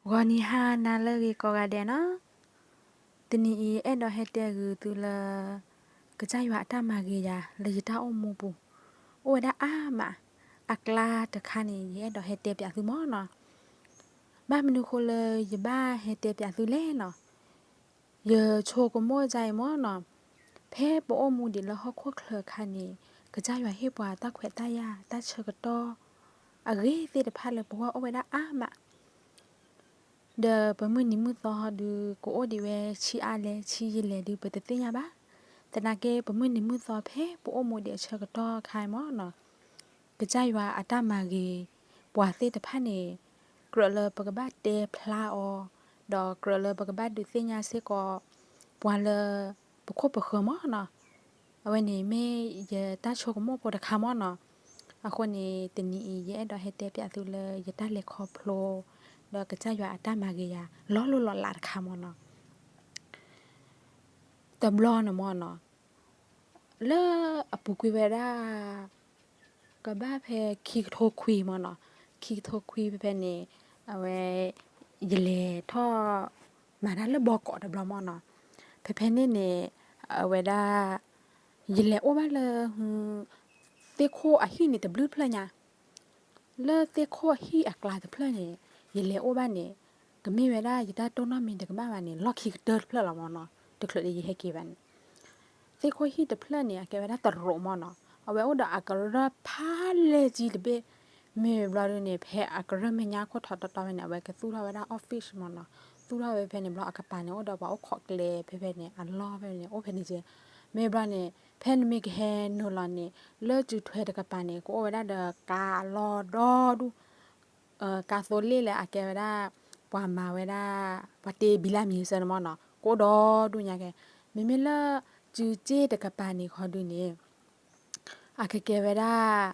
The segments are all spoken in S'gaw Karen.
ဂီၤနံၤဟါနၤလၢအဂ့ၤကိးဂၤဒဲးနီၤ, တနံၤအံၤအဲၣ်ဒိးဟဲတဲဂုာ်သုလၢ ကစၢ်ယွၤအတၢ်မၤဂ့ၤယၤလၢယတၢ်အိၣ်မူပူၤ, အိၣ်ဝဲဒၣ်အါမး, အကျါတခါန့ၣ် ယအဲၣ်ဒိးဟဲတဲပၠးသုမ့ၢ်နီၤ. ဘၣ်မနုၤဃိလၢယဘၣ်ဟဲတဲပၠးသုလဲၣ်နီၤ, ယဆိကမိၣ်ဒ်အံၤမ့ၢ်နီၤ, ဖဲပအိၣ်မူဒံးလၢဟီၣ်ခိၣ်ချၢအခါန့ၣ် ကစၢ်ယွၤဟ့ၣ်ပှၤတၢ်ခွဲးတၢ်ယာ်တၢ်ဆၢကတီၢ် အဂ့ၤသ့ၣ်တဖၣ်လၢပဂီၢ်အိၣ်ဝဲဒၣ်အါမး ဒီးပမုၢ်နံၤမုၢ်သီဒုး ကအိၣ်ဒံးဝဲဆံးအါလဲၣ်ဆံးယံာ်လဲၣ်ဒုး ပတသ့ၣ်ညါဘၣ်. သနာ်က့ ပမုၢ်နံၤမုၢ်သီဖဲပအိၣ်မူဒံးအဆၢကတီၢ်ခါအံၤမ့ၢ်နီၤ, ကစၢ်ယွၤအတၢ်မၤဂ့ၤ ပှၤသ့ၣ်တဖၣ်န့ၣ် ကြၢးလၢပကဘၣ်တဲဖျါအီၤ, ဒီးကြၢးလၢပကဘၣ်ဒုးသ့ၣ်ညါစ့ၢ်ကီး ပှၤလၢ ပခိၣ်ပဃၢၤမ့ၢ်နီၤ. အဝဲန့ၣ်မ့ၢ်ယတၢ်ဆိကမိၣ်ဖိတခါမ့ၢ်နီၤ. အဃိန့ၣ် တနံၤအံၤ ယအဲၣ်ဒိးဟဲတဲပၠးသုလၢယတၢ်လဲၤခီဖျိ ဒီးကစၢ်ယွၤအတၢ်မၤဂ့ၤယၤ လီၤလိၢ်လီၤလးတခါမ့ၢ်နီၤ. တဘျီန့ၣ်မ့ၢ်နီၤ, လၢအပူၤကွံာ်ဝဲဒၣ် ကဘၣ်ဖဲခံကထိခွံမ့ၢ်နီၤ, ခံကထိခွံဖဲဖဲန့ၣ် အဝဲ ယလဲၤထီၣ် မၤတၢ်လၢဘီကိးတဘျီမ့ၢ်နီၤ. ဖဲဖဲန့ၣ်န့ၣ် အဝဲဒၣ် ယလဲၤအိၣ်ဘၣ်လၢ သ့ၣ်ခိၣ်အဟံၣ်န့ၣ်တဘျုးတဖျၢၣ်ညါ, လၢသ့ၣ်ခိၣ်အဟံၣ်အကျါတဖျၢၣ်န့ၣ် ယလဲၤအိၣ်ဘၣ်န့ၣ် ကမ့ၢ်ဝဲဒၣ်ယတၢ်တိၢ်နီၣ်မ့ၢ်တကမၣ်ဘၣ်န့ၣ် လီၢ်ခံကတၢၢ်တဖျၢၣ်လီၤမ့ၢ်နီၤ. တချုးလၢယဟဲက့ၤဘၣ်န့ၣ် သ့ၣ်ခိၣ်ဟံၣ်တဖျၢၣ်န့ၣ် အကဲဝဲဒၣ်တရိးမ့ၢ်နီၤ, အဝဲအိၣ်ဒီးအကရၢၢ်ဖးလဲၢ်ကံတဘ့ၣ်. မ့ၢ်ဘျီဒုန့ၣ် ဖဲအကရၢၢ်မဲာ်ညါခိၣ်ထီတီတီဖဲန့ၣ် အဝဲကသူၣ်ထီၣ်ဝဲဒၣ် office မ့ၢ်နီၤ. သူၣ်ထီၣ်ဝဲဖဲန့ၣ်ဘျီ အကပၤန့ၣ် အိၣ်ဒီးပှၤအိၣ်ခိးကျဲဖဲဖဲန့ၣ် အလီၢ်ဖဲန့ၣ် အိၣ်ဖဲန့ၣ်က့. မ့ၢ်ဘျီန့ၣ် ဖဲနမ့ၢ်ကဟဲနုာ်လီၤန့ၣ် လၢစုထွဲတကပၤန့ၣ် ကအိၣ်ဝဲဒၣ်ဒီးကါအလီၢ်ဒီဒူၣ် ကါသိလ့ၣ်လၢအကဲဝဲဒၣ် ပှၤမၤဝဲဒၣ် ပှၤတ့ဘံလၢမံၤစၢၤန့ၣ်မ့ၢ်နီၤ, ကအိၣ်ဒီဒူၣ်ညါကဲ. မ့မ့ၢ်လၢစုစ့ၣ်တကပၤန့ၣ်ခီဒုန့ၣ် အကကဲဝဲဒၣ်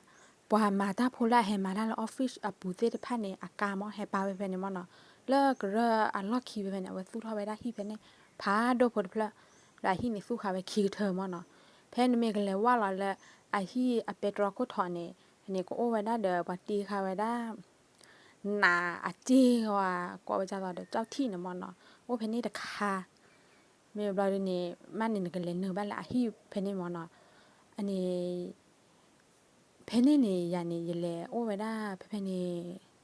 ပှၤမၤတၢ်ဖိလၢအဟဲမၤတၢ်လၢ office အပူၤသ့ၣ်တဖၣ်န့ၣ် အကါမ့ၢ်ဟဲပာ်ဝဲဖဲန့ၣ်မ့ၢ်နီၤ. လၢကရၢၢ်အလီၢ်ခံဖဲဖဲန့ၣ် အဝဲသူၣ်ထီၣ်ဝဲဒၣ်ဟံၣ်ဖဲန့ၣ် ဖးဒိၣ်ဖိတဖျၢၣ်, ဒီးအဟံၣ်န့ၣ်သူၣ်ဃာ်ဝဲခံကထၢမ့ၢ်နီၤ. ဖဲနမ့ၢ်ကလဲၤဝၢ်လီၤလၢ အဟံၣ်အပဲတြီခိၣ်ထီးန့ၣ် န့ၣ်ကအိၣ်ဝဲဒၣ်ဒီးပှၤတ့ဃာ်ဝဲဒၣ် နးအစ့ၢ်ဝဲ ကိးဝဲဒ်သိးဒီး ကၠီၣ်ထံၣ်န့ၣ်မ့ၢ်နီၤ, အိၣ်ဖဲန့ၣ်တခါ. မ့ၢ်ဘျီဒုန့ၣ် မ့ၢ်န့ၣ်နကလဲၤနုာ်ဘၣ်လၢအဟံၣ်ဖဲန့ၣ်မ့ၢ်နီၤ. အန့ၣ် ဖဲန့ၣ်န့ၣ် ယၤန့ၣ် ယလဲၤအိၣ်ဝဲဒၣ်ဖဲဖဲန့ၣ်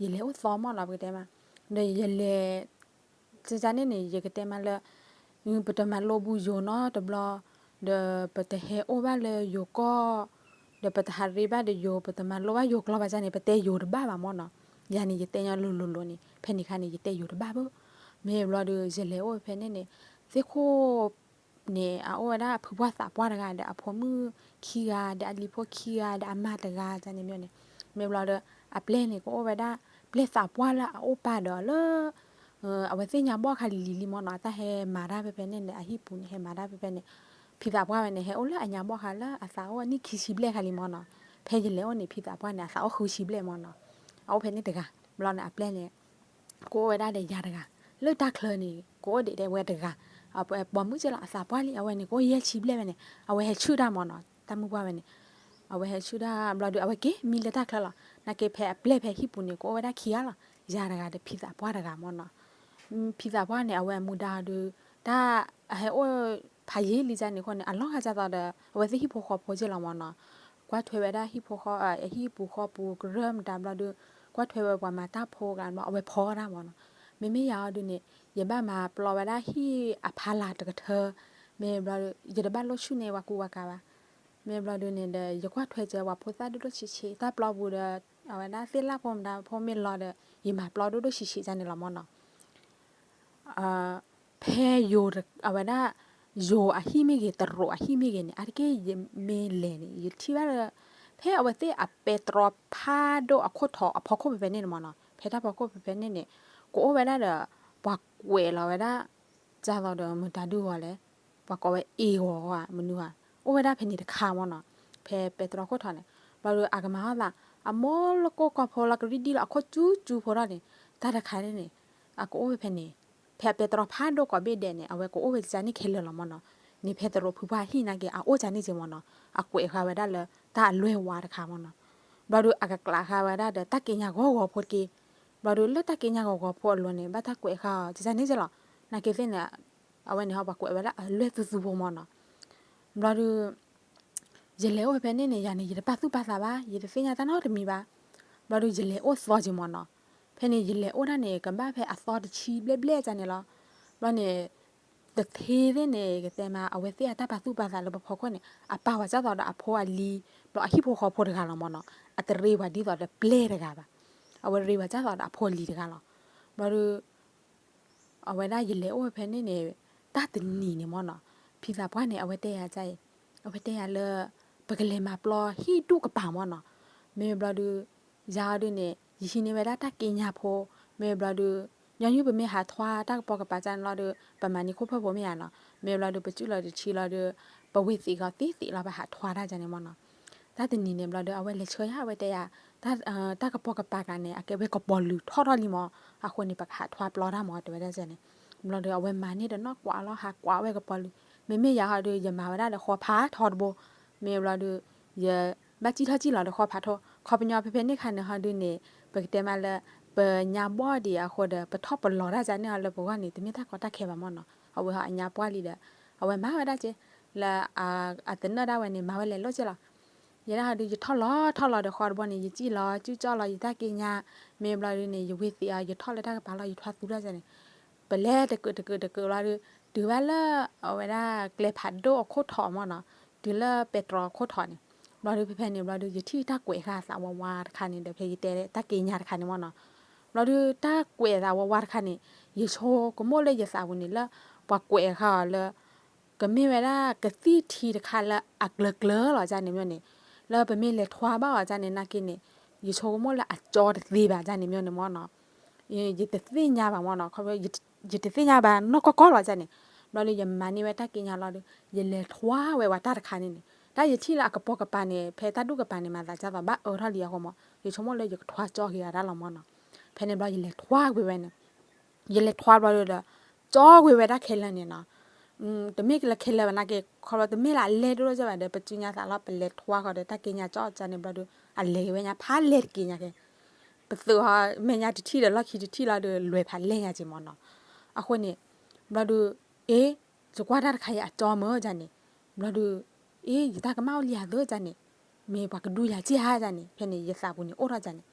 ယလဲၤအိၣ်သီမ့ၢ်နီၤ ပကတဲမး, ဒီးယလဲၤ ကန့ၣ်န့ၣ် ယကတဲမးလၢ ပတမၤလိဘူးယိၤနီတဘျီ, ဒီးပတဟဲအိၣ်ဘၣ်လၢယိၤကီၢ်, ဒီးပတဟးရ့ဘၣ်ဒီးယိၤ, ပတမၤလိဘၣ်ယိၤကျိာ်ဘၣ်န့ၣ် ပတဲယိၤတဘၣ်ဘၣ်မ့ၢ်နီၤ. ယၤန့ၣ် ယတဲညီလိၤလိၤလိၤန့ၣ် ဖဲန့ၣ်ခါန့ၣ် ယတဲယိၤတဘၣ်ဘၣ်. မ့ၢ်ဘျီဒီး ယလဲၤအိၣ်ဖဲန့ၣ်န့ၣ် သ့ၣ်ခိၣ် န့ၣ် အအိၣ်ဝဲဒၣ်ဖုပှၢ်သးပှၢ်တဂၤဒီးအဖိမုၣ်ခံဂၤဒီးအလံၤဖိခံဂၤဒီးအမါတဂၤ န့ၣ်မ့ၢ်န့ၣ်, မ့ၢ်ဘျီဒီး အပျဲၢ်န့ၣ် ကအိၣ်ဝဲဒၣ် ပျဲၢ်သးပှၢ်လၢအအိၣ်ပာ်ဒီးလၢ အဝဲသ့ၣ်ညါဘီၣ်ခါလံၤလံၤလံမ့ၢ်နီၤ, အတၢ်ဟဲမၤတၢ်ဖဲဖဲန့ၣ်န့ၣ် အဟံၣ်ပူၤန့ၣ် ဟဲမၤတၢ်ဖဲဖဲန့ၣ်, ဖံသးပှၢ်ဝဲန့ၣ် ဟဲအိၣ်လၢအညါဘီၣ်ခါလၢအသးအိၣ်နံၣ်ခံဆံဘျဲၣ်ခါလံမ့ၢ်နီၤ. ဖဲယလဲၤအိၣ်န့ၣ် ဖံသးပှၢ်န့ၣ် အသးအိၣ်ဃုဆံဘျဲၣ်မ့ၢ်နီၤ. အအိၣ်ဖဲန့ၣ်တဂၤ, ဘျီန့ၣ် အပျဲၢ်န့ၣ် ကအိၣ်ဝဲဒၣ်ဒီးယၤတဂၤ, လၢတၢ်ချၢန့ၣ် ကအိၣ်ဒံးဒဲးဝဲတဂၤ, ပိာ်မုၣ်ကဲလီၤ အသးပှၢ်လံ အဝဲန့ၣ် ကအိၣ်ယဲၢ်ဆံဘျဲၣ်ဝဲန့ၣ် အဝဲဟဲဆူၣ်တၢ်မ့ၢ်နီၤ, တၢ်မုၢ်ပှၢ်ဝဲန့ၣ် အဝဲဟဲဆူၣ်တၢ် ဘျီဒီး အဝဲက့ၤမံလၢတၢ်ချၢလီၤ. နာ်က့ဖဲအပျဲၢ်ဖဲဟံၣ်ပူၤန့ၣ် ကအိၣ်ဝဲဒၣ်ခံဂၤလီၤ, ယၤတဂၤဒီးဖံသးပှၢ်တဂၤမ့ၢ်နီၤ. ဖံသးပှၢ်န့ၣ် အဝဲအမူဒါဒီး တၢ်အဟဲအိၣ်ဖးယံာ်လံန့ၣ်အဃိန့ၣ် အလီၤဂာ်ဒ်သိးဒီး အဝဲသ့ၣ်ဟံၣ်ဖိဃီဖိကဲလီၤမ့ၢ်နီၤ. ကွၢ်ထွဲဝဲဒၣ်ဟံၣ်ဖိဃီ, ဟံၣ်ပူၤဃီပူၤကရၢၢ်မတၤဘျီဒီး ကွၢ်ထွဲဝဲပှၤမၤတၢ်ဖိကဘျီ အဝဲဖီတၢ်မ့ၢ်နီၤ. မ့မ့ၢ်ယၤအီၤဒုန့ၣ် ယဘၣ်မၤပျီဝဲဒၣ်ဟံၣ်အဖီလာ်တကထၢ, မ့ၢ်ဘျီဒီး ယတဘၣ်လိၣ်ဆူၣ်န့ၢ်ပှၤကူပှၤကၤဘၣ်. မ့ၢ်ဘျီဒုန့ၣ်ဒီး ယကွၢ်ထွဲစၢၤပှၤဖိသၣ်ဒိၣ်ဒိၣ်ဆံးဆံး တၢ်ပျီပူၤဒီး အဝဲဒၣ်သ့ၣ်လၣ်ဖိမတၤဖိမ့ၢ်လီၤဒီး ယမၤပျီဒိၣ်ဒိၣ်ဆံးဆံးန့ၣ်လီၤမ့ၢ်နီၤ. ဖဲယိၤအဝဲဒၣ် ယိၤအဟံၣ်မ့ၢ်ဂ့ၤ တရိးအဟံၣ်မ့ၢ်ဂ့ၤန့ၣ် အါတက့ၢ်ယမ့ၢ်လဲၤန့ၣ် ယထံၣ်ဘၣ်လၢ ဖဲအဝဲသ့ၣ်အပဲတြီဖးဒိၣ်အခိၣ်ထီးအဖီခိၣ်ဖဲဖဲန့ၣ်န့ၣ်မ့ၢ်နီၤ, ဖဲတၢ်ဖီခိၣ်ဖဲဖဲန့ၣ်န့ၣ် ကအိၣ်ဝဲဒၣ်ဒီး ပှၤကွဲးလီၤဝဲဒၣ် ဒ်သိးဒီးမတၤဒုဂီၤလဲၣ်, ပှၤကိးဝဲအ့ၣ်ဂီၤဧါ မနုၤဧါ, အိၣ်ဝဲဒၣ်ဖဲန့ၣ်တခါမ့ၢ်နီၤ, ဖဲပဲတြီခိၣ်ထီးန့ၣ်, ဘျီဒီးအကမၤအီၣ်သး အမိၢ်လၢကိၢ်ကီၢ်ဖိလီၤ ကရံၣ်ဒံၣ်လီၤ အခိၣ်ကၠူကၠူဖိထီၣ်န့ၣ်, တၢ်တခါန့ၣ်န့ၣ် အကအိၣ်ဝဲဖဲန့ၣ်, ဖဲအပဲတြီဖးဒိၣ်ကိးဘ့ၣ်ဒဲးန့ၣ် အဝဲကအိၣ်ဝဲကန့ၣ်ခဲလၢာ်လီၤမ့ၢ်နီၤ, န့ၣ်ဖဲတရိးဖုပှၢ်ဟံၣ်နာ်က့ အအိၣ်ကန့ၣ်က့မ့ၢ်နီၤ, အကွဲးဃာ်ဝဲဒၣ်လၢတၢ်အလွဲၢ်ဝါတခါမ့ၢ်နီၤ, ဘျီဒီးအကကျးဃာ်ဝဲဒၣ်ဒီးတၢ်က့ညါဂီၤဂီၤဖိတက့ၢ် ဘျီဒုးလၢတၢ်က့ညါဂီၤဂီၤဖိအလိၤန့ၣ် ဘၣ်တၢ်ကွဲးဃာ်အီၤ ကန့ၣ်က့လီၤ. နာ်က့သ့ၣ်န့ၣ် အဝဲန့ၣ်ဟီ ပှၤကွဲးဝဲဒၣ်အလွဲၢ်သူသူဖိမၢ်နီၤ. ဘျီဒုး ယလဲၤအိၣ်ဖဲန့ၣ်န့ၣ် ယၤန့ၣ် ယတပာ်သူၣ်ပာ်သးဘၣ်, ယတသ့ၣ်ညါတၢ်နီတမံၤဘၣ်. ဘျီဒုးယလဲၤအိၣ်သီက့ၤမၢ်နီၤ. ဖဲန့ၣ် ယလဲၤအိၣ်ဒၣ်န့ၣ် ကဘၣ်ဖဲအသီတဆံဘျဲၣ်ဘျဲၣ်ကန့ၣ်လီၤ. ဘျီန့ၣ် တသ့သ့ၣ်န့ၣ် ကတဲမး အဝဲသ့ၣ်အတၢ်ပာ်သူၣ်ပာ်သးလၢပဖီခိၣ်န့ၣ် အပာ်ဝဲဒ်သိးဒီးအဖိအလံၤ ဘျီအဟံၣ်ဖိဃီဖိတဂၤလီၤမၢ်နီၤ. အတရ့ပှၤဒ်သိးဒီးပျဲၢ်တဂၤဘၣ်. အဝဲရ့ပှၤဒ်သိးဒီးအဖိအလံၤတဂၤလီၤ. ဘျီဒုး အဝဲဒၣ်ယလဲၤအိၣ်ဖဲန့ၣ်န့ၣ် တၢ်တနံၤန့ၣ်မၢ်နီၤ, ဖံသးပှၢ်န့ၣ် အဝဲတဲယၤအံၤ, အဝဲတဲယၤလၢ ပကလဲၤမၤပျီဟံၣ်ဒူၣ်ကပၤမၢ်နီၤ. မ့ၢ်ဘျီဒုး ယၤအီၤဒုးန့ၣ် ယဟံးန့ၢ်ဝဲဒၣ်တၢ်က့ညါဖိ, မ့ၢ်ဘျီဒုး ညီနုၢ်ပမ့ၢ်ဟးထွါတၢ်ကပိာ်ကပၤကန့ၣ်လီၤဒီး ပမၤန့ၢ်ခိၣ်ဖၢၣ်ဖိမ့ၢ်ဧါနီၤ, မ့ၢ်ဘျီဒုး ပစုၣ်လီၤတဆံလီၤဒီး ပဝ့ၤသံးဂီၤသ့သ့လီၤ ပဟးထွါတၢ်ကန့ၣ်မၢ်နီၤ. တၢ်တနံၤန့ၣ်ဘျီဒီး အဝဲလဲၤဆှၢယၤ အဝဲတဲယၤ တၢ်ကပိာ်ကပၤကန့ၣ် အကဲဝဲကပီၤလုာ်ထီၣ်ထီၣ်လံမၢ်, အဃိန့ၣ် ပကဟးထွါပျီတၢ်မၢ် တဲဝဲဒၣ်န့ၣ်. ဘျီဒီး အဝဲမၤန့ၢ်ဒီးနီၢ်ကွးလီၤ ဟးကွးဝဲကပီၤလုာ်, မ့မ့ၢ်ယၤဟီဒီး ယမၤဝဲဒၣ်ဒီးဃီဖးထီတဘိ, မ့ၢ်ဘျီဒီး ယဘၣ်စံၣ်ထီၣ်စံၣ်လီၤဒီးဃီဖးထီ, ခီပညီဖဲဖဲန့ၣ်ခါန့ၣ်ဟီဒုးန့ၣ် ပကတဲမးလၢ ပညါဘီၣ်ဒံးအဃိဒီး ပထီၣ်ပလီၤတၢ်ကန့ၣ်ဟီလၢပဂီၢ်န့ၣ် တမ့ၢ်တၢ်ကီတၢ်ခဲဘၣ်မၢ်နီၤ. အဝဲဟီအညါပှၢ်လံဒီး အဝဲမၤဝဲဒၣ်က့ လၢ အတနၢၣ်ဒၣ်ဝဲန့ၣ် မၤဝဲလဲၤလိာ်က့လီၤ. ယဲဒၣ်ဟီဒုး ယထီၣ်လီၤထီၣ်လီၤဒီးဃီတဘိန့ၣ် ယစံၣ်လီၤ ကၠူၣ်ကၠီၣ်လီၤယတၢ်က့ညါ, မ့ၢ်ဘျီဒုးန့ၣ် ယဝ့ၤသံးအီၤ ယထီၣ်လၢတၢ်ကပၤလီၤ ယထွါသူတၢ်ကန့ၣ်, ပလဲၤတကုးတကုးတကုးဘျီဒုး တုၤဘၣ်လၢ အဝဲဒၣ်ကျဲဖးဒိၣ်အခိၣ်ထီၣ်မၢ်နီၤ, တုၤလၢပဲတြီအခိၣ်ထီၣ်န့ၣ်, ဘျီဒုးဖဲဖဲန့ၣ် ဘျီဒုး ယထံၣ်တၢ်ကွဲးဃာ်သးဝးဝးတခါန့ၣ်ဒီး ဖဲယတဲတၢ်က့ညါတခါန့ၣ်မၢ်နီၤ. ဘျီဒုးတၢ်ကွဲးသးဝးဝးတခါန့ၣ် ယဆိကမိၣ်လၢယသးပူၤန့ၣ်လၢ ပှၤကွဲးဃာ်အီၤလၢ ကမ့ၢ်ဝဲဒၣ်ကသံၣ်ထံတခါလၢအကျၢၤကျၢၤလီၤကန့ၣ်မၢ်န့ၣ်, လၢပမ့ၢ်လဲၤထွါဘၣ်အီၤကန့ၣ် နာ်က့န့ၣ် ယဆိကမိၣ်လၢအကၠီတသ့ဘၣ်ကန့ၣ်မၢ်န့ၣ်မၢ်နီၤ. ယတသ့ၣ်ညါဘၣ်မၢ်နီၤ, ခီဖျိ ယတသ့ၣ်ညါဘၣ်နီၢ်ကီၢ်ကီၢ်လီၤကန့ၣ်. ဘျီဒုး ယမၤန့ၢ်ဝဲတၢ်က့ညါလီၤဒီး ယလဲၤထွါဝဲပှၤတၢ်တခါန့ၣ်န့ၣ် တၢ်ယထံၣ်လၢအကပိာ်ကပၤန့ၣ် ဖဲတၢ်ဒူၣ်ကပၤန့ၣ် မၤသးဒ်သိးဘၣ်အၢထီၣ်လံအဃိမၢ် ယဆိကမိၣ်လၢယကထွါကၠီက့ၤအီၤဒၣ်လီၤမၢ်နီၤ. ဖဲန့ၣ်ဘျီယလဲၤထွါကွံာ်ဝဲန့ၣ် ယလဲၤထွါဘျီဒုးဒီး ကၠီကွံာ်ဝဲဒၣ်ခဲလၢာ်န့ၣ်နီၤ. တမ့ၢ်လၢခဲလၢာ်ဘၣ်နာ်က့ ခီဖျိတမ့ၢ်လၢအလဲၢ်ဒိၣ်ဒိၣ်ကဲဘၣ်ဒီး ပစုညါသးလီၤ ပလဲၤထွါဃီဒီးတၢ်က့ညါကၠီကန့ၣ်ဘျီဒုး အလဲၤက့ၤဝဲညါဖးလဲၢ်တက့ညါကဲ ပသုးဟီမဲာ်ညါတထံၣ်ဒီးလီၢ်ခံတထံၣ်လီၤဒီး လဲၤဖးလဲၢ်ညါက့မၢ်နီၤ. အဃိန့ၣ် ဘျီဒုး အ့ ယကွၢ်တၢ်တခါအံၤအကၠီမၢ်ကန့ၣ်. ဘျီဒုး အ့ ယတၢ်ကမၣ်အိၣ်လံဧါသၢကန့ၣ်, မ့ၢ်ပှၤကဒူယၤက့ဧါကန့ၣ်. ဖဲန့ၣ် ယသးပူၤန့ၣ်အိၣ်ထီၣ်ကန့ၣ်.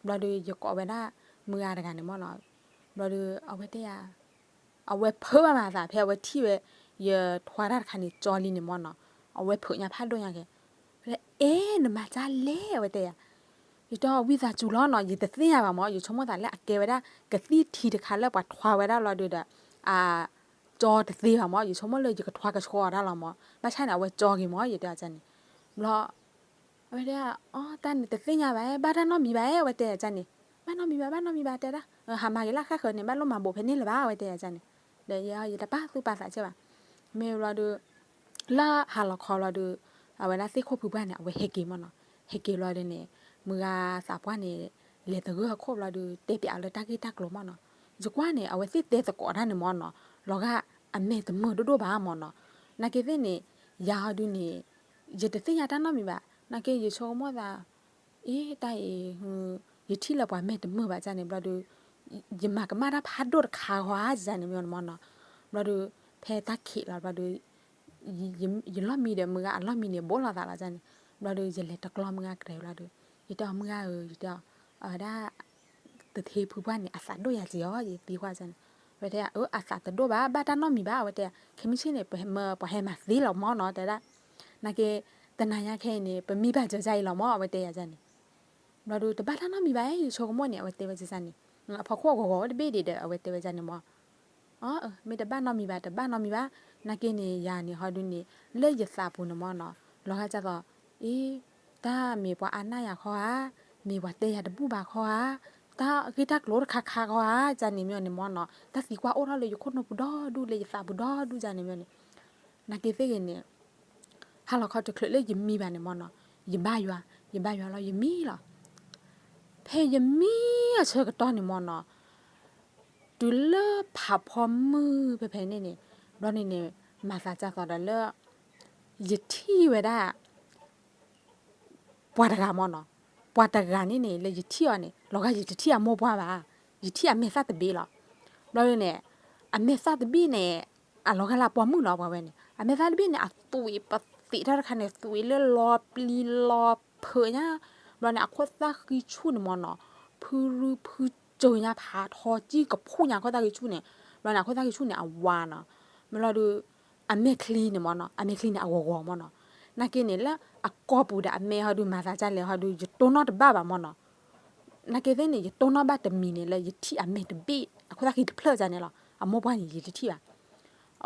ဘျီဒုး ယကိးဝဲဒၣ်မုၢ်ဂၤတဂၤန့ၣ်မၢ်နီၤ. ဘျီဒုး အဝဲတဲယၤ အဝဲဖုးဘၣ်မးသး ဖဲအဝဲထံၣ်ဝဲ ယထွါတၢ်တခါန့ၣ် ကၠီလံန့ၣ်မၢ်နီၤ. အဝဲဖုးညါဖးဒိၣ်ညါကဲ. အဲ နမၤကၢ်လဲၣ် အဝဲတဲယၤ. ယတဲအီၤ ဝံသးစူၤလီၤနီၤ ယတသ့ၣ်ညါဘၣ်မၢ်, ယဆိကမိၣ်သးလၢအကဲဝဲဒၣ် ကသံၣ်ထံတခါလၢပှၤထွါဝဲဒၣ်လီၤဒုးဒီး အကၠီတသ့ဘၣ်မၢ်, ယဆိကမိၣ်လၢယကထွါကဆှီအီၤဒၣ်လီၤမၢ်, ဘၣ်ဆၣ်န့ၣ် အဝဲကၠီက့ၤမၢ် ယတဲအီၤန့ၣ်. ဘျီ အဝဲတဲ အီ တၢ်န့ၣ်တသ့ၣ်ညါဘၣ်, ဘၣ်တၢ်နီတမံၤဘၣ် အဝဲတဲယၤန့ၣ်. ဘၣ်နီတမံၤဘၣ်, ဘၣ်နီတမံၤဘၣ် တဲဒၣ်, ဟးမၤက့ၤလၢဃၣ်ဃၢၤန့ၣ် ဘၣ်လိၣ်မၤဘူးဖဲန့ၣ်လၢၤဘၣ် အဝဲတဲယၤန့ၣ်. ဒီးယတပာ်သူၣ်ပာ်သးကဲဘၣ်. မ့ၢ်ဘျီဒုး လၢဟါလီၤခီဘျီဒုး အဝဲဒၣ်သ့ၣ်ခိၣ်ဖုပှၢ်န့ၣ် အဝဲဟဲက့ၤမၢ်နီၤ. ဟဲက့ၤဘျီဒုးန့ၣ် မုၢ်ဂၤသးပှၢ်န့ၣ် လဲၤသဂၢၢ်အခိၣ်ဘျီဒုး တဲပၠးအီၤလၢတၢ်ဂ့ၢ်တၢ်ကျိၤမၢ်နီၤ. ယကွၢ်န့ၣ် အဝဲသ့ၣ်တဲသကိးတၢ်န့ၣ်မၢ်နီၤ, လီၤဂာ်အမဲာ်တမုာ်ဒိၣ်ဒိၣ်ဘၣ်မၢ်နီၤ. နာ်က့သ့ၣ်န့ၣ် ယၤဟီဒုးန့ၣ် ယတသ့ၣ်ညါတၢ်နီတမံၤဘၣ်. နာ်က့ယဆိကမိၣ်သး အ့ တၢ်အံၤ ယထံၣ်လၢပှၤမဲာ်တမုာ်ဘၣ်န့ၣ် ဘျီဒုး ယမၤကမၣ်တၢ်ဖးဒိၣ်တခါဃီဧါန့ၣ်မၢ်နီၤ. ဘျီဒုး ဖဲတၢ်ခံးလီၤဘျီဒုး ယလီၢ်မံဒီးမုၢ်ဂၤအလီၢ်မံန့ၣ် ဘိးလိာ်သးလီၤန့ၣ်. ဘျီဒုး ယလဲၤတကျီမုၢ်ဂၤကရဲၤဘျီဒုး ယတဲအီၤ မုၢ်ဂၤဧၢ ယတဲအီၤ အဝဲဒၣ် တထ့ဖုပှၢ်န့ၣ် အသးဒိၣ်ယၤက့ၤအီၤ ယသံကွၢ်န့ၣ်. အဝဲတဲ အၢ အသးတဒိၣ်ဘၣ် ဘၣ်တၢ်နီတမံၤဘၣ် အဝဲတဲ. ခဲမုၢ်ဆ့ၣ်န့ၣ် ပှၤဟဲမၤသ့လီၤမၢ်နီၤ တဲဒၣ်. နာ်က့ တနၤညါခဲအံၤန့ၣ် ပမံဘၣ်စၢၤယၤအံၤလီၤမၢ် အဝဲတဲယၤန့ၣ်. ဘျီဒုး တဘၣ်တၢ်နီတမံၤဘၣ် ယဆိကမိၣ်န့ၣ် အဝဲတဲဝဲန့ၣ်. အဖီခိၣ်အဂီၤဂီၤတဘ့ၣ်ဒံးဒီး အဝဲတဲဝဲန့ၣ်မၢ်. အၢ မ့ၢ်တဘၣ်နီတမံၤဘၣ် တဘၣ်နီတမံၤဘၣ်. နာ်က့န့ၣ် ယၤန့ၣ်ဟီဒုးန့ၣ် လၢယသးပူၤန့ၣ်မၢ်နီၤ လီၤဂာ်ဒ်သိး အ့ တၢ်မ့ၢ်ပှၤအါန့ၢ်ယၤခီဧါ, မ့ၢ်ပှၤတဲယၤတဘူၣ်ဘၣ်ခီဧါ, တၢ်ဂ့ၢ်တၢ်ကျိၤတခါခါခီဧါ န့ၣ်မၢ်န့ၣ်မၢ်နီၤ. တၢ်သံကွၢ်အိၣ်ထီၣ်လၢယခိၣ်နူာ်ပူၤဒီဒူၣ် လၢယသးပူၤဒီဒူၣ်န့ၣ်မၢ်န့ၣ်. နာ်က့သ့ၣ်ဂ့ၤန့ၣ် ဟါလီၤခီတချုးလၢယမံဘၣ်န့ၣ်မၢ်နီၤ ယဘါယွၤ ယဘါယွၤလီၤ ယမံလီၤ. ဖဲယမံအဆၢကတီၢ်န့ၣ်မၢ်နီၤ တုၤလၢဖးဖီမုၢ်ဖဲဖဲန့ၣ်န့ၣ် ဘျီန့ၣ်န့ၣ် မၤသးဒ်သိးဒီးလၢ ယထံၣ်ဝဲဒၣ် ပှၤတဂၤမၢ်နီၤ. ပှၤတဂၤန့ၣ်န့ၣ် လၢယထံၣ်အီၤန့ၣ် လီၤဂာ်ယတထံၣ်အမိၢ်ပှၢ်ဘၣ်. ယထံၣ်အမဲာ်သၣ်တဘ့ၣ်လီၤ. ဘျီဒုန့ၣ် အမဲာ်သၣ်တဘ့ၣ်န့ၣ် အလီၤဂာ်လၢအပိာ်မုၣ်နီၤ ပှၤဝဲန့ၣ် အမဲာ်သၣ်တဘ့ၣ်န့ၣ် အသွံးပသံးထီၣ်တခါန့ၣ် သွံးလၢလီၤပျံၤလီၤဖုးညါ, ဘျီန့ၣ် အခိၣ်သၣ်ဃံဆူၣ်န့ၣ်မ့ၢ်နီၤ ဖုရူဖုစၢၤညါဖးထီကံၢ်ကဖှိၣ်ညါအခိၣ်သၣ်ဃံဆူၣ်န့ၣ်, ဘျီန့ၣ် အခိၣ်သၣ်ဃံဆူၣ်န့ၣ် အဝါနီၤ, မ့ၢ်လီၤဒုး အမဲာ်ချံန့ၣ်မ့ၢ်နီၤ အမဲာ်ချံန့ၣ် အဂီၤဂီၤမ့ၢ်နီၤ, နာ်က့န့ၣ် လၢအကိာ်ပူၤဒီးအမဲာ်ဟီဒုး မၤသးဒ်လဲၣ်ဟီဒုး ယတိၢ်နီၣ်တဘၣ်ဘၣ်မ့ၢ်နီၤ နာ်က့သ့ၣ်န့ၣ် ယတိၢ်နီၣ်ဘၣ်တမံၤန့ၣ် လၢယထံၣ်အမဲာ်တဘ့ၣ် အခိၣ်သၣ်ဃံတဖျၢၣ်န့ၣ်လီၤ. အမိၢ်ပှၢ်န့ၣ် ယတထံၣ်ဘၣ်.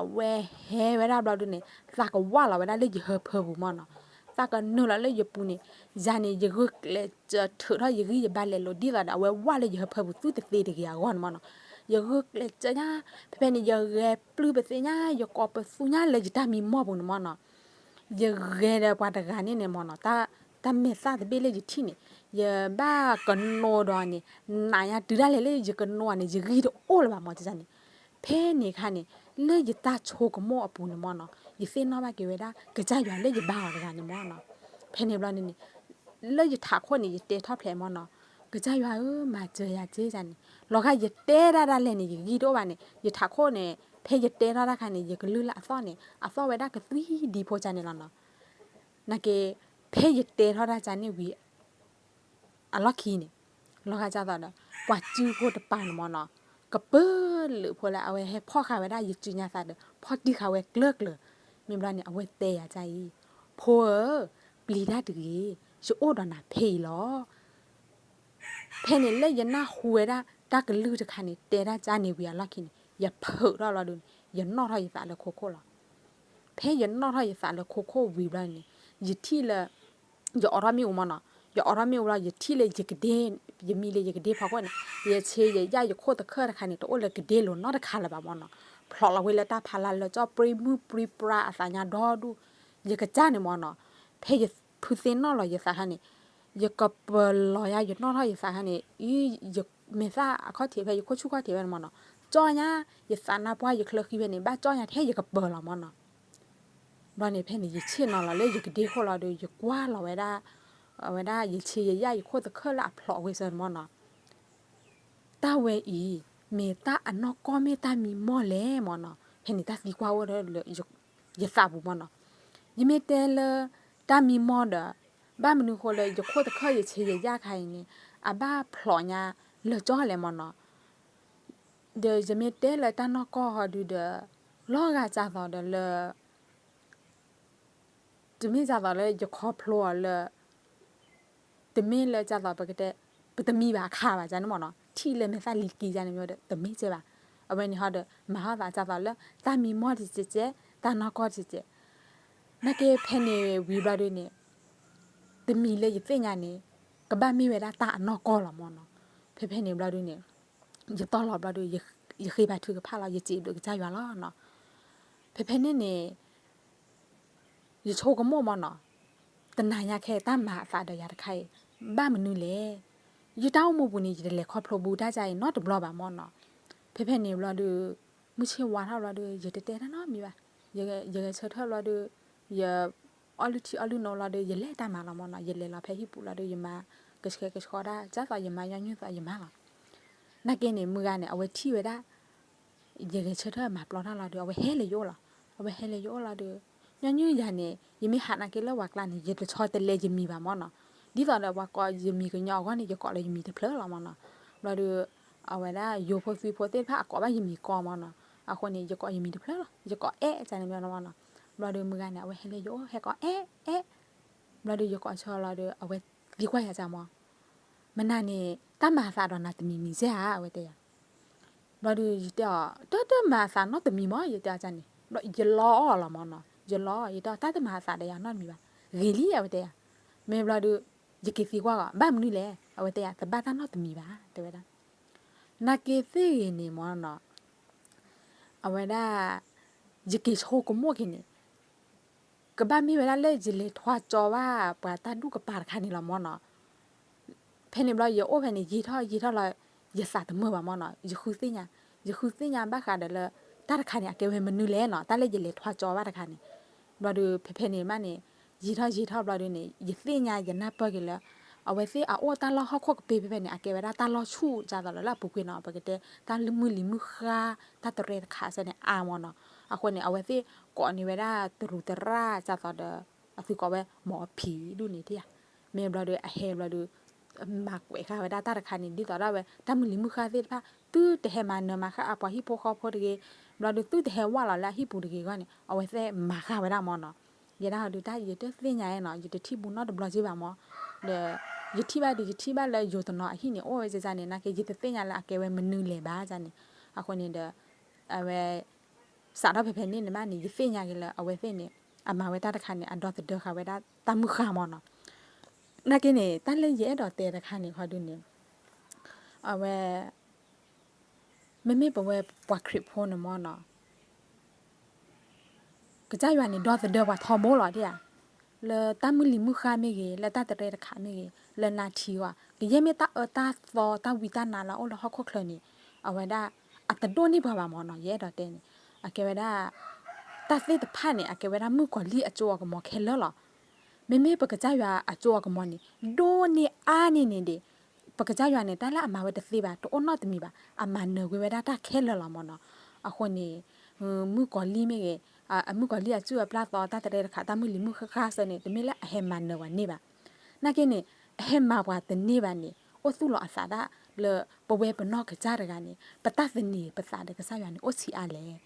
အဝဲဟဲဝဲဒၣ်ဘျီဒုန့ၣ် သးကဝၢ်လီၤဝဲဒၣ်လၢယဟၢဖၢပူၤမ့ၢ်နီၤ, သးကနုာ်လီၤလၢယပူၤန့ၣ်, ယၤန့ၣ် ယဂုာ်ကျဲးစၢးထုးထီၣ်ယဂံၢ်ယဘါလဲၤလိာ်ဒ်သိးဒီး အဝဲဝၢ်လၢယဟၢဖၢပူၤ သုတသ့တဂ့ၤအဂီၢ်န့ၣ်မ့ၢ်နီၤ, ယဂုာ်ကျဲးစၢးညါ, ဖဲဖဲန့ၣ် ယဂဲၤပျုၢ်ပသ့ၣ်ညါ, ယကိးပသူညါလၢယတၢ်မံမီၢ်ပူၤန့ၣ်မ့ၢ်နီၤ ယဂဲၤဒီးပှၤတဂၤန့ၣ်န့ၣ်မ့ၢ်နီၤ, တၢ်မဲာ်သၣ်တဘ့ၣ်လၢယထံၣ်န့ၣ် ယဘၣ်ကနိဒီးန့ၣ် နးညါတုၤဒၣ်လဲာ်လၢယကနိန့ၣ် ယဂံၢ်တအိၣ်လၢၤဘၣ်မ့ၢ်န့ၣ်, ဖဲန့ၣ်အခါန့ၣ် လၢယတၢ်ဆိကမိၣ်အပူၤန့ၣ်မ့ၢ်နီၤ ယသ့ၣ်နီၣ်ဘၣ်က့ၤဝဲဒၣ် ကစၢ်ယွၤလၢယဘါအီၤတဂၤန့ၣ်မ့ၢ်နီၤ, ဖဲန့ၣ်ဘျီန့ၣ်န့ၣ် လၢယထးခိၣ်န့ၣ် ယတဲထီၣ်ဖျဲးမ့ၢ်နီၤ, ကစၢ်ယွၤဧၢ မၤစၢၤယၤက့န့ၣ်, လီၤဂာ်ယတဲဒၣ်ဒၣ်လဲာ်န့ၣ် ယဂံၢ်တအိၣ်ဘၣ်န့ၣ် ယထးခိၣ်န့ၣ် ဖဲယတဲထီၣ်တၢ်ခါန့ၣ် ယကလုၢ်လၢအသီၣ်န့ၣ် အသီၣ်ဝဲဒၣ်ကသွံဒံဖိကန့ၣ်လီၤနီၤ, နာ်က့ ဖဲယတဲထီၣ်တၢ်ကန့ၣ်ဝံၤ အလီၢ်ခံန့ၣ် လီၤဂာ်ဒ်သိးဒီး ပှၤစုဖိတပၤန့ၣ်မ့ၢ်နီၤ, ကပၢလၢာ်ဖိလၢအဝဲဟဲဖီၣ်ဃာ်ဝဲဒၣ်ယစုညါသးဒီး ဖီၣ်တံၢ်ဃာ်ဝဲကျၢၤကျၢၤ, မ့ၢ်ဘျီန့ၣ် အဝဲတဲယၤဒ်အံၤ, ဖိဧၢ, ပျံၤတၢ်တဂ့ၤ, ယအိၣ်ဒီးနၤဖဲအံၤလီၤ. ဖဲန့ၣ်လၢယနၢ်ဟူဝဲဒၣ်တၢ်ကလုၢ်တခါန့ၣ် တဲဒၣ်ကန့ၣ်ဝံၤအလီၢ်ခံန့ၣ် ယဖုးထီၣ်ဘျီဒုန့ၣ် ယနီၣ်ထီၣ်ယသးလၢခိခိၣ်လီၤ. ဖဲယနီၣ်ထီၣ်ယသးလၢခိခိၣ်ဝံၤဘျီန့ၣ် ယထံၣ်လၢ ယအိးထီၣ်မ့ၣ်အူမ့ၢ်နီၤ, ယအိးထီၣ်မ့ၣ်အူဘျီ ယထံၣ်လၢယကဒ့, ယမံလၢယကဒ့ဖီခိၣ်န့ၣ် ယဆ့ယယၢ်ယခိၣ်သခၢၣ်တခါန့ၣ် တအိၣ်လၢကဒ့လိၤနီတခါလၢၤဘၣ်မ့ၢ်နီၤ, ဖျိးလီၤဝဲလၢတၢ်ဖးလၢ်လၢာ်ကၠီ ပြံမုၢ်ပြံပြါအသးညါဒီဒူၣ်, ယကစၢ်န့ၣ်မ့ၢ်နီၤ, ဖဲယဖုသ့ၣ်နီၣ်လီၤယသးခါန့ၣ် ယကပၢၤလီၤယၤ ယနီၣ်ထီၣ်ယသးခါန့ၣ် ယမဲာ်သၣ်အခီၣ်ထံးဖဲ ယခိၣ်ဆူၣ်ခီၣ်ထံးဖဲန့ၣ်မ့ၢ်နီၤ, ကၠီညါ, ယသးနါပှၢ်ယချၢဃံဖဲန့ၣ် ဘၣ်ကၠီညါထဲယကပၢၤလီၤမ့ၢ်နီၤ. ဘျီန့ၣ်ဖဲန့ၣ် ယဆ့ၣ်နီၤလီၤလၢယကဒ့ခိၣ်လီၤဒီး ယကွၢ်လီၤဝဲဒၣ်, အဝဲဒၣ်ယဆ့ယယၢ်ယခိၣ်သခၢၣ်လၢအဖျိးဝဲစၢၤန့ၣ်မ့ၢ်နီၤ, တၢ်ဝဲအံၤ မ့ၢ်တၢ်အနီၢ်ကီၢ်မ့ၢ်တၢ်မံမီၢ်လဲၣ်မ့ၢ်နီၤ, ဖဲန့ၣ်တၢ်သံကွၢ်အိၣ်ဒီး ယသးပူၤမ့ၢ်နီၤ, ယမ့ၢ်တဲလၢ တၢ်မံမီၢ်ဒီး ဘၣ်မနုၤဃိလၢယခိၣ်သခၢၣ်ယဆ့ယယၢ်ခါအံၤန့ၣ် အဘၣ်ဖျိးညါလၢာ်ကၠီလဲၣ်မ့ၢ်နီၤ, ဒီးယမ့ၢ်တဲလၢတၢ်နီၢ်ကီၢ်ဟီဒုဒီး လီၤဂာ်ဒ်သိးဒီးလၢ တမ့ၢ်ဒ်သိးလၢယခီဖျိအီၤလၢ တမ့ၢ်လၢဒ်သိးပကတဲ ပတမံဘၣ်အခါဘၣ်န့ၣ်မ့ၢ်နီၤ, ထံၣ်လၢမဲာ်သၣ်လံၤက့ၤယၤန့ၣ်မ့ၢ်ဒီး တမ့ၢ်ကဲဘၣ်. အဝဲန့ၣ်ဟီဒီး မၤဟီၣ်သးဒ်သိးလၢ တၢ်မံမီၢ်တကဲကဲ, တၢ်နီၢ်ကီၢ်တကဲကဲ, နာ်က့ဖဲန့ၣ်ဝံၤဘျီဒုန့ၣ် တမံၤလၢယသ့ၣ်ညါန့ၣ် ကဘၣ်မ့ၢ်ဝဲဒၣ်တၢ်အနီၢ်ကီၢ်လီၤမ့ၢ်နီၤ. ဖဲဖဲန့ၣ်ဘျီဒုန့ၣ် ယတီၢ်လီၤဘျီဒု ယဃ့ဘါထုကဖၣ်လီၤ ယစံးဘျုးကစၢ်ယွၤလီၤနီၤ. ဖဲဖဲန့ၣ်န့ၣ် ယဆိကမိၣ်မ့ၢ်နီၤ, တနၤညါခဲအံၤတၢ်မၤအသးဒီးယၤတခါအံၤ ဘၣ်မနုၤလဲၣ်. ယတၢ်အိၣ်မူပူၤန့ၣ် ယတလဲၤခီဖျိဘူးတၢ်ဒ်အံၤနီတဘျီဘၣ်မ့ၢ်နီၤ. ဖဲဖဲန့ၣ်ဘျီဒု မုၢ်ဆ့ၣ်ဝါထီၣ်ဘျီဒု ယတတဲတၢ်နီတမံၤဘၣ်. ယဂဲၤဆၢထၢၣ်ဘျီဒု ယအီၣ်လုၢ်ထံအီလုၢ်နိဘျီဒု ယလဲၤတၢ်မၤလီၤမ့ၢ်နီၤ. ယလဲၤလီၤဖဲဟံၣ်ပူၤလီၤဒု ယမၤကဆှဲကဆှီဒၣ် ဒ်သိးယမၤညီနုၢ်သိးယမၤလီၤ. နာ်က့န့ၣ် မုၢ်ဂၤန့ၣ် အဝဲထံၣ်ဝဲဒၣ် ယဂဲၤဆၢထၢၣ်မၤပျီတၢ်လီၤဒု အဝဲဟဲလၢယအိၣ်လီၤ. အဝဲဟဲလၢယအိၣ်လီၤဒု ညီနုၢ်ယၤန့ၣ် ယမ့ၢ်ဟးနာ်က့လၢပှၤကျါန့ၣ် ယတဆီတလဲယမံၤဘၣ်မ့ၢ်နီၤ. ဒ်သိးဒီးပှၤကိးယမံၤကညီအဂီၢ်န့ၣ် ယကိးလၢယမံၤတဖျၢၣ်လီၤမ့ၢ်နီၤ. ဘျီဒု အဝဲဒၣ်ယိၤဖိသွံဖိသ့ၣ်တဖၣ်အကိးဘၣ်ယမံၤကီမ့ၢ်နီၤ. အဃိန့ၣ် ယကိးယမံၤတဖျၢၣ်လီၤ. ယကိးအဲၣ်ကန့ၣ်မ့ၢ်နီၤ. ဘျီဒု မုၢ်ဂၤန့ၣ် အဝဲဟဲလၢယအိၣ် ဟဲကိးအဲၣ်အဲၣ်. ဘျီဒု ယကိးဆၢလီၤဒု အဝဲသံကွၢ်ယၤကမ့ၢ် မနၤန့ၣ် တၢ်မၤအသးဒီးနၤတမံၤမံၤစဲဧါ အဝဲတဲယၤ. ဘျီဒု ယတဲအီၤ တၢ်တမၤအသးနီတမံၤမ့ၢ် ယတဲအီၤန့ၣ် ဘျီယလီအီၤလီၤမ့ၢ်နီၤ. ယလီ ယတဲအီၤ တၢ်တမၤအသးဒီးယၤနီတမံၤဘၣ်. ဂ့ၤလံ အဝဲတဲယၤ. မ့ၢ်ဘျီဒု ယက့ၤသံကွၢ်အီၤ ဘၣ်မနုၤလဲၣ် အဝဲတဲယၤ တဘၣ်တၢ်နီတမံၤဘၣ် တဲဝဲဒၣ်. နာ်က့သ့ၣ်ဂ့ၤန့ၣ်မ့ၢ်နီၤ အဝဲဒၣ် ယက့ၤဆိကမိၣ်က့ၤန့ၣ် ကဘၣ်မ့ၢ်ဝဲဒၣ်လၢယလဲၤထွါကၠီဘၣ် ပှၤတၢ်ဒူၣ်ကပၤတခါန့ၣ်လီၤမ့ၢ်နီၤ. ဖဲန့ၣ်ဘျီ ယအိၣ်ဖဲန့ၣ် ယံာ်ထီၣ်ယံာ်ထီၣ်လီၤ ယသးတမုာ်ဘၣ်မ့ၢ်နီၤ. ယဃုသ့ၣ်ညါ ယဃုသ့ၣ်ညါဘၣ်ဃးဒီးလၢ တၢ်တခါန့ၣ် အကဲဝဲမနုၤလဲၣ်နီၤ တၢ်လၢယလဲၤထွါကၠီဘၣ်တခါန့ၣ်. ဘျီဒုး ဖဲဖဲန့ၣ်မးန့ၣ် ယံာ်ထီၣ်ယံာ်ထီၣ်ဘျီဒုးန့ၣ် ယသ့ၣ်ညါယနၢ်ပၢၢ်က့ၤလၢ အဝဲသ့ၣ်အအိၣ်တၢ်လီၢ်ဟီၣ်ခိၣ်ကပ့ၤဖဲဖဲန့ၣ် အကဲဝဲဒၣ်တၢ်လီၢ်ဆူၣ် ဒ်သိးဒီးလၢအပူၤကွံာ်နီၤ ပကတဲ တၢ်မုၢ်လံၤမုၢ်ဃါ တၢ်တရဲတခါစ့ၢ်န့ၣ် အါမၢ်နီၤ. အဃိန့ၣ် အဝဲသ့ၣ်ကိးန့ၢ်ဝဲဒၣ်တရူးတရၣ် ဒ်သိးဒီး အသုကိးဝဲ မီၢ်ဖံးဒူၣ်န့ၣ်တယၤ မ့ၢ်ဘျီဒီးအဟဲဘျီဒီး မၤကွဲးဃာ်ဝဲဒၣ်တၢ်တခါန့ၣ် ဒ်သိးဒၣ်ဝဲ တၢ်မုၢ်လံၤမုၢ်ဃါသ့ၣ်တဖၣ် သုတဟဲမၤနၢၤမၤဃၣ်အပှၤဟံၣ်ဖိဃီဖိတဂ့ၤ, ဘျီဒီးသုတဟဲဝၢ်လီၤလၢအဟံၣ်ပူၤတဂ့ၤအဂီၢ်န့ၣ် အဝဲသ့ၣ်မၤဃာ်ဝဲဒၣ်မၢ်နီၤ. ယဲဒၣ်ဟီဒုးတၢ်ယတသ့ၣ်ညါနီၤ ယတထံၣ်ဘူးနီတဘျီက့ဘၣ်မၢ်, ဒီး ယထံၣ်ဘၣ်ဒီး ယထံၣ်ဘၣ်လၢယိၤတနီၤအဟံၣ်န့ၣ် အိၣ်ဝဲဒ်န့ၣ် နာ်က့ ယတသ့ၣ်ညါလၢအကဲဝဲမနုၤလဲၣ်ဘၣ်န့ၣ်. အဃိန့ၣ်ဒီး အဝဲ စးထီၣ်ဖဲဖဲန့ၣ်န့ၣ်မးန့ၣ် ယသ့ၣ်ညါက့ၤလၢအဝဲသ့ၣ်န့ၣ် အမၤဝဲတၢ်တခါန့ၣ် အဒီသဒၢဃာ်ဝဲဒၣ်တၢ်မုၢ်ဃါမၢ်နီၤ. နာ်က့န့ၣ် တၢ်လၢယအဲၣ်ဒိးတဲတခါန့ၣ် ဟီဒုးန့ၣ် အဝဲ မ့မ့ၢ်ပဝဲပှၤခရံာ်ဖိန့ၣ်မၢ်နီၤ ကစၢ်ယွၤန့ၣ် ဒီသဒၢပှၤထီဘိလီၤဒ်ဧါ, လၢတၢ်မုၢ်လံၤမုၢ်ဃါမ့ၢ်ဂ့ၤ, လၢတၢ်တရဲတခါမ့ၢ်ဂ့ၤ, လၢနါထံဂီၢ် ကယဲၢ်မ့ၢ်တၢ်အၢတၢ်သီတၢ်ဝံတၢ်နါလၢအအိၣ်လၢဟီၣ်ခိၣ်ချၢန့ၣ် အဝဲဒၣ် အတဒိၣ်န့ၢ်ပှၤဘၣ်မၢ်နီၤ. ယအဲၣ်ဒိးတဲန့ၣ် အကဲဝဲဒၣ် တၢ်သ့ၣ်တဖၣ်န့ၣ် အကဲဝဲဒၣ်မုၣ်ကီၤလံၢ်အစိအကမီၤခဲလၢာ်လီၤ. မ့မ့ၢ်ပကစၢ်ယွၤအစိအကမီၤန့ၣ် ဒိၣ်န့ၢ်အါန့ၢ်န့ၣ်ဒီး ပကစၢ်ယွၤန့ၣ် တၢ်လၢအမၤဝဲတသ့ဘၣ် တအိၣ်နီတမံၤဘၣ် အမၤနၢၤကွံာ်ဝဲဒၣ်တၢ်ခဲလၢာ်လီၤမၢ်နီၤ. အဃိန့ၣ် မုၣ်ကီၤလံၢ်မ့ၢ်ဂ့ၤ, အမုၣ်ကီၤလံၢ်အစုၣ်အပျၢ်သီတၢ်တရဲတခါ တၢ်မုၢ်လံၤမုၢ်ဃါစ့ၢ်န့ၣ် တမ့ၢ်လၢအဟဲမၤနၢၤပှၤန့ၢ်ဘၣ်. နာ်က့န့ၣ် အဟဲမၤပှၤတန့ၢ်ဘၣ်န့ၣ် အိၣ်သူၣ်လီၤအသးဒၣ်လၢ ပဝဲပနီၢ်ကစၢ်တဂၤန့ၣ် ပတၢ်သန့ၤပသးဒီးကစၢ်ယွၤန့ၣ် အိၣ်ဆံးအါလဲၣ်,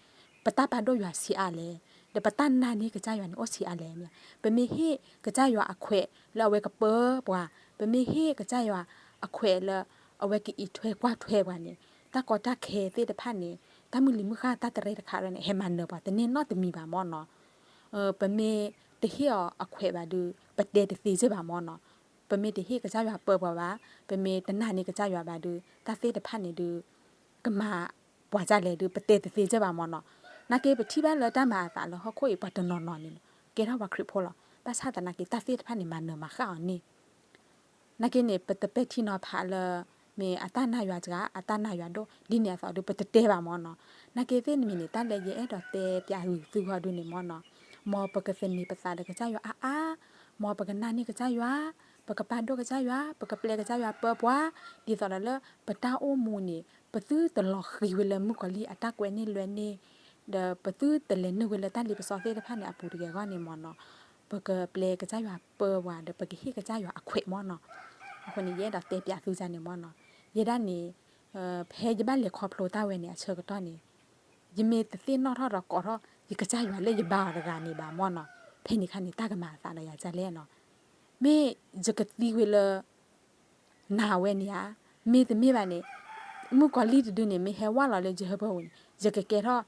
ပတၢ်ပာ်ဒိၣ်ယွၤဆံးအါလဲၣ်, ဒီးပတၢ်နာ်န့ၢ်ကစၢ်ယွၤန့ၣ် အိၣ်ဆံးအါလဲၣ်မ့ၢ်ဧါ. ပမ့ၢ်ဟ့ၣ်ကစၢ်ယွၤအခွဲးလၢအဝဲကပၢပှၤ, ပမ့ၢ်ဟ့ၣ်ကစၢ်ယွၤအခွဲးလၢ အဝဲကအံးထွဲကွၢ်ထွဲပှၤန့ၣ် တၢ်ကီတၢ်ခဲသ့ၣ်တဖၣ်န့ၣ် တၢ်မုၢ်လံၤမုၢ်ဃါတၢ်တရဲတခါန့ၣ် ဟဲမၤနၢၤပှၤတန့ၢ်နီတမံၤဘၣ်မၢ်နီၤ. ပမ့ၢ်တဟ့ၣ်အီၤအခွဲးဘၣ်ဒီး ပတဲတသ့စ့ၢ်ဘၣ်မၢ်နီၤ. ပမ့ၢ်တဟ့ၣ်ကစၢ်ယွၤပၢပှၤဘၣ်, ပမ့ၢ်တနာ်န့ၢ်ကစၢ်ယွၤဘၣ်ဒီး တၢ်သ့ၣ်တဖၣ်န့ၣ်ဒီး ကမၤပှၤဒ်လဲၣ်ဒီး ပတဲတသ့စ့ၢ်ဘၣ်မၢ်နီၤ. နာ်က့ပထံၣ်ဘၣ်လၢတၢ်မၤအသးလၢဟီၣ်ခိၣ်အံၤ ပှၤတနီၤနီၤန့ၣ် ကဲထီၣ်ပှၤခရံာ်ဖိလီၤ. ဘၣ်ဆၣ်သနာ်က့ တၢ်သ့ၣ်တဖၣ်န့ၣ် မၤနၢၤမၤဃၣ်အီၤန့ၣ် နာ်က့န့ၣ် ပတပဲာ်ထံနီၤဖးလၢ မ့ၢ်အတၢ်နာ်ယွၤစှၤ အတၢ်နာ်ယွၤဒိၣ် ဒ်န့ၣ်အသိးဒီး ပတတဲဘၣ်မၢ်နီၤ. နာ်က့သ့ၣ်တမံၤန့ၣ် တၢ်လၢယအဲၣ်ဒိးတဲပျးဂုာ်သုဂီၢ်ဒုန့ၣ်မၢ်နီၤ, မ်ပကသန့ၤပသးဒီးကစၢ်ယွၤအါအါ, မ်ပကနာ်န့ၢ်ကစၢ်ယွၤ, ပကပာ်ဒိၣ်ကစၢ်ယွၤ, ပကပျဲကစၢ်ယွၤပၢပှၤ, ဒ်သိးဒီးလၢပတၢ်အိၣ်မူန့ၣ် ပသုတလီၤဃံၤဝဲလၢမုၣ်ကီၤလံၢ်အတၢ်ကွဲန့ၢ်လွဲန့ၢ် ဒီးပသုတလဲၤနုာ်ဝဲလၢတၢ်လ့ပစီသ့ၣ်တဖၣ်န့ၣ်အပူၤတဂ့ၤအဂီၢ်န့ၣ်မၢ်နီၤ, ပကပျဲကစၢ်ယွၤပၢပှၤ ဒီးပကဟ့ၣ်ကစၢ်ယွၤအခွဲးမၢ်နီၤ. အဃိန့ၣ် ယအဲၣ်ဒိးတဲပျးသုန့ၣ်မၢ်နီၤ. ယဲဒၣ်န့ၣ် ဖဲယဘၣ်လဲၤခီဖျိတၢ်ဝဲန့ၣ်အဆၢကတီၢ်န့ၣ် ယမ့ၢ်တသ့ၣ်နီၣ်ထီၣ်ဒီးကိးထီၣ် ယကစၢ်ယွၤလၢယဘါအီၤတဂၤန့ၣ်ဘၣ်မၢ်နီၤ, ဖဲန့ၣ်ခါန့ၣ် တၢ်ကမၤအသးဒီးယၤဒ်လဲၣ်နီၤ. မ့ၢ်ယကသံဝဲလၢ နၤဝဲန့ၣ်ဧါ, မ့တမ့ၢ်ဘၣ်န့ၣ် မုၣ်ကီၤလံၢ်တဒုန့ၣ် မ့ၢ်ဟဲဝၢ်လီၤလၢယဟၢဖၢပူၤန့ၣ် ယကကဲထီၣ်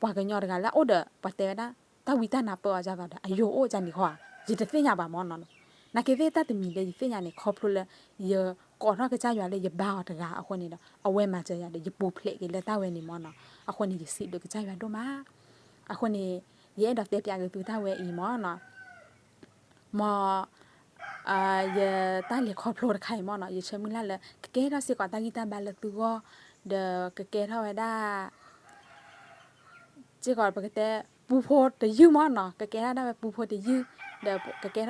ပှၤကညီတဂၤလၢအအိၣ်ဒီး ပှၤတဲဝဲဒၣ် တၢ်ဝံတၢ်နါပၢအီၤဒ်သိးဒီး အယိာ်အိၣ်ဒ်န့ၣ်ဃီဧါ, ယတသ့ၣ်ညါဘၣ်မၢ်နီၤ. နာ်က့သ့ၣ်တၢ်တမံၤလၢယသ့ၣ်ညါန့ၣ် ခီဖျိလၢ ယကိးထီၣ်ကစၢ်ယွၤလၢယဘါအီၤတဂၤအဃိန့ၣ်ဒီး အဝဲမၤစၢၤယၤဒီး ယပူၤဖျဲးက့ၤလၢတၢ်ဝဲန့ၣ်မၢ်နီၤ. အဃိန့ၣ် ယစံးဘျုးကစၢ်ယွၤဒိၣ်မး. အဃိန့ၣ် ယအဲၣ်ဒိးတဲပျးက့ၤသုတၢ်ဝဲအံၤမၢ်နီၤ. မ် ယတၢ်လဲၤခီဖျိတခါအံၤမၢ်နီၤ ယဆၢမုၢ်လၢ်လၢ ကကဲထီၣ်စ့ၢ်ကီးတၢ်ဂံၢ်တၢ်ဘါလၢသုဂီၢ် ဒီးကကဲထီၣ်ဝဲဒၣ် စ့ၢ်ကီးပကတဲ ပူဖိတယုၢ်မၢ်နီၤ ကကဲထီၣ်ဒၣ်ဝဲပူဖိတယုၢ် ဒီးကကဲထီၣ်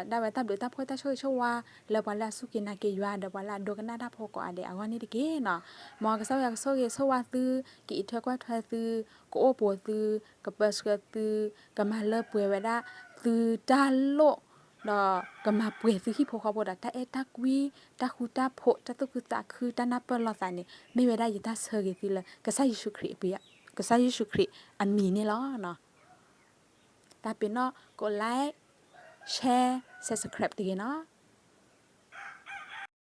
ဒၣ်ဝဲတၢ်ဘျုးတၢ်ဖှိၣ်တၢ်ဆိၣ်ဂ့ၤဆိၣ်ဝါ လၢပှၤလၢအစူၢ်က့ၤနာ်က့ၤယွၤ ဒီးပှၤလၢအဒိကနၣ်တၢ်ဖိကိးဂၤဒဲးအဂီၢ်န့ၣ်တက့ၢ်နီၤ. မ်ကစၢ်ယွၤကဆိၣ်ဂ့ၤဆိၣ်ဝါသု ကအံးထွဲကွၢ်ထွဲသု ကအိၣ်ပိာ်သု ကပၢဆှၢသု ကမၤလၢပှဲၤဝဲဒၣ်သုတၢ်လိၣ် ဒီးကမၤပှဲၤသုဟံၣ်ဖိဃီဖိဒီး တၢ်အဲၣ်တၢ်ကွံ တၢ်ဃူတၢ်ဖိး တၢ်သူၣ်ခုသးခု တၢ်နၢ်ပၢၢ်လိာ်သးန့ၣ် မ့ၢ်ဝဲဒၣ်ယတၢ်ဆၢဂ့ၤသုလၢ ကစၢ်ယ့ၣ်ၡူးခရံာ်အပ ကစၢ်ယ့ၣ်ၡူးခရံာ်အမံၤန့ၣ်လီၤ. တၢ်ပ့ၤနီၣ် ကိး like share subscribe တဂ့ၤနီၤ.